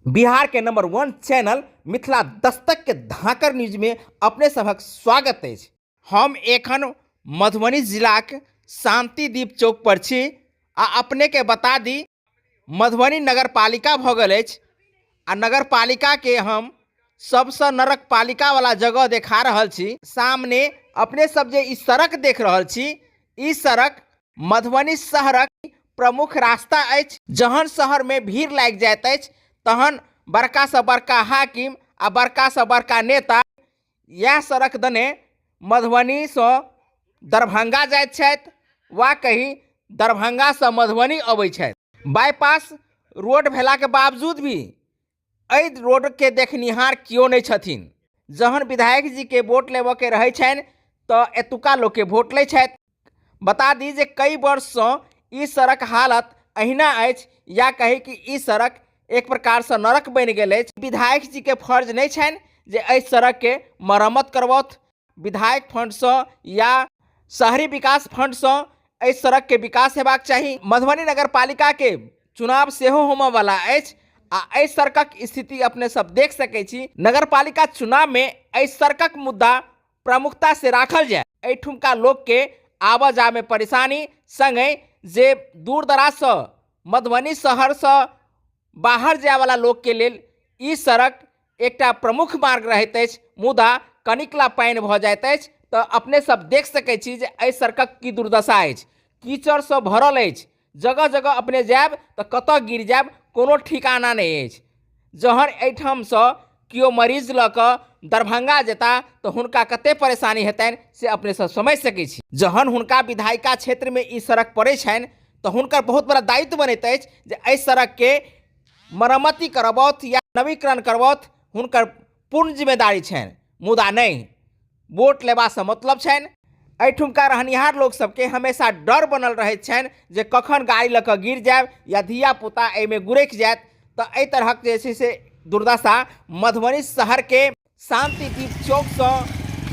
बिहार के number 1 channel Mithila Dastak के धाकर news में अपने सभक स्वागत अछि। हम एखन मधुबनी जिलाक शांतिदीप चौक पर छी आ अपने के बता दी मधुबनी नगर पालिका भऽ गेल अछि आ नगर पालिका के हम सबसँ नरक पालिका वाला जगह देखा रहल छी। सामने अपने सब जे ई सड़क देख रहल छी ई सड़क मधुबनी शहरक प्रमुख रास्ता अछि। जहन शहर में भीड़ लागि जाइत अछि तहन बड़का सँ बड़का हाकिम आ बड़का सँ बड़का नेता इएह सड़क दने मधुबनीसँ दरभंगा जाइत छथि वा कही दरभंगासँ मधुबनी अबै छथि। बाईपास रोड भेलाके बावजूद भी एहि रोडके देखनिहार केओ नहि छथिन। जहन विधायक जीके वोट लेबऽके रहै छनि तऽ एतुका लोकके वोट लै छथि। बता दी जे कई वर्षसँ ई सड़क हालत अहिना अछि या कही कि ई सड़क एक प्रकारसँ नरक बनि गेल अछि। विधायक जीके फर्ज नहि छनि जे एहि सड़कके मरम्मत करबौथ। विधायक फंडसँ या शहरी विकास फंडसँ एहि सड़कके विकास हेबाक चाही। मधुबनी नगर पालिकाके चुनाव सेहो होमऽवला अछि आ एहि सड़कक स्थिति अपने सब देख सकै छी। नगर पालिका चुनावमे एहि सड़कक मुद्दा प्रमुखता से राखल जाय। एहिठुमका लोकके आबऽ जायमे परेशानी संगहि जे दूर दराजसँ मधुबनी शहरसँ बाहर जायवला लोकके लेल ई सड़क एकटा प्रमुख मार्ग रहैत अछि, मुदा कनिकला पानि भऽ जाइत अछि तऽ अपने सब देख सकै छी जे एहि सड़कक की दुर्दशा अछि। कीचड़सँ भरल अछि, जगह जगह अपने जायब तऽ कतऽ गिर जायब कोनो ठिकाना नहि अछि। जहन एहिठामसँ केओ मरीज लऽ कऽ दरभंगा जेता तऽ हुनका कते परेशानी हेतनि से अपने सब समझि सकै छी। जहन हुनका विधायिका क्षेत्रमे ई सड़क पड़ै छनि तऽ हुनकर बहुत बड़ा दायित्व बनैत अछि जे एहि सड़कके मरम्मति करबौथ या नवीकरण करबौथ, हुनकर पूर्ण जिम्मेदारी छनि। मुदा नहि, वोट लेबासँ मतलब छनि। एहिठुमका रहनिहार लोक सबके हमेशा डर बनल रहैत छनि जे कखन गाड़ी लऽ कऽ गिर जायब या धियापुता एहिमे गुरकि जायत। तऽ एहि तरहक जे छै से दुर्दशा मधुबनी शहरके शांतिदीप चौकसँ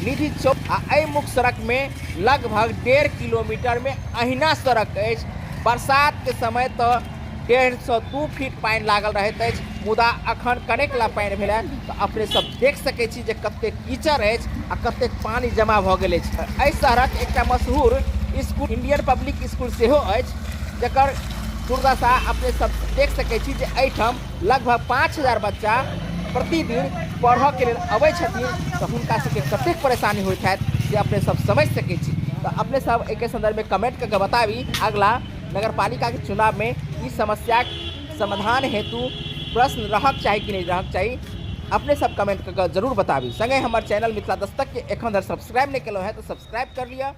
निधि चौक आ एहि मुख्य सड़कमे लगभग 1.5 किलोमीटरमे अहिना सड़क अछि। बरसातके समय तऽ 1.5 सँ 2 फीट पानि लागल रहैत अछि, मुदा अखन कनेकला पानि भेलै तऽ अपने सब देख सकै छी जे कतेक कीचड़ अछि आ कतेक पानि जमा भऽ गेल अछि। एहि शहरक एकटा मशहूर स्कूल इंडियन पब्लिक स्कूल सेहो अछि, जकर दुर्दशा अपने सब देख सकै छी जे एहिठाम लगभग 5000 बच्चा प्रतिदिन पढ़ऽके लेल अबै छथिन तऽ हुनका सबके कतेक परेशानी होइत हैत से अपने सब समझि सकै छी। तऽ अपने सब एहिके सन्दर्भमे कमेंट कऽ के बताबी अगला नगरपालिकाके चुनावमे ई समस्याक समाधान हेतु प्रश्न रहक चाही कि नहि रहक चाही, अपने सब कमेंट कऽ के जरूर बताबी। संगे हमर चैनल मिथिला दस्तक के एखन धरि सब्सक्राइब नहि केलहुँ हैं तऽ सब्सक्राइब कर लिअ।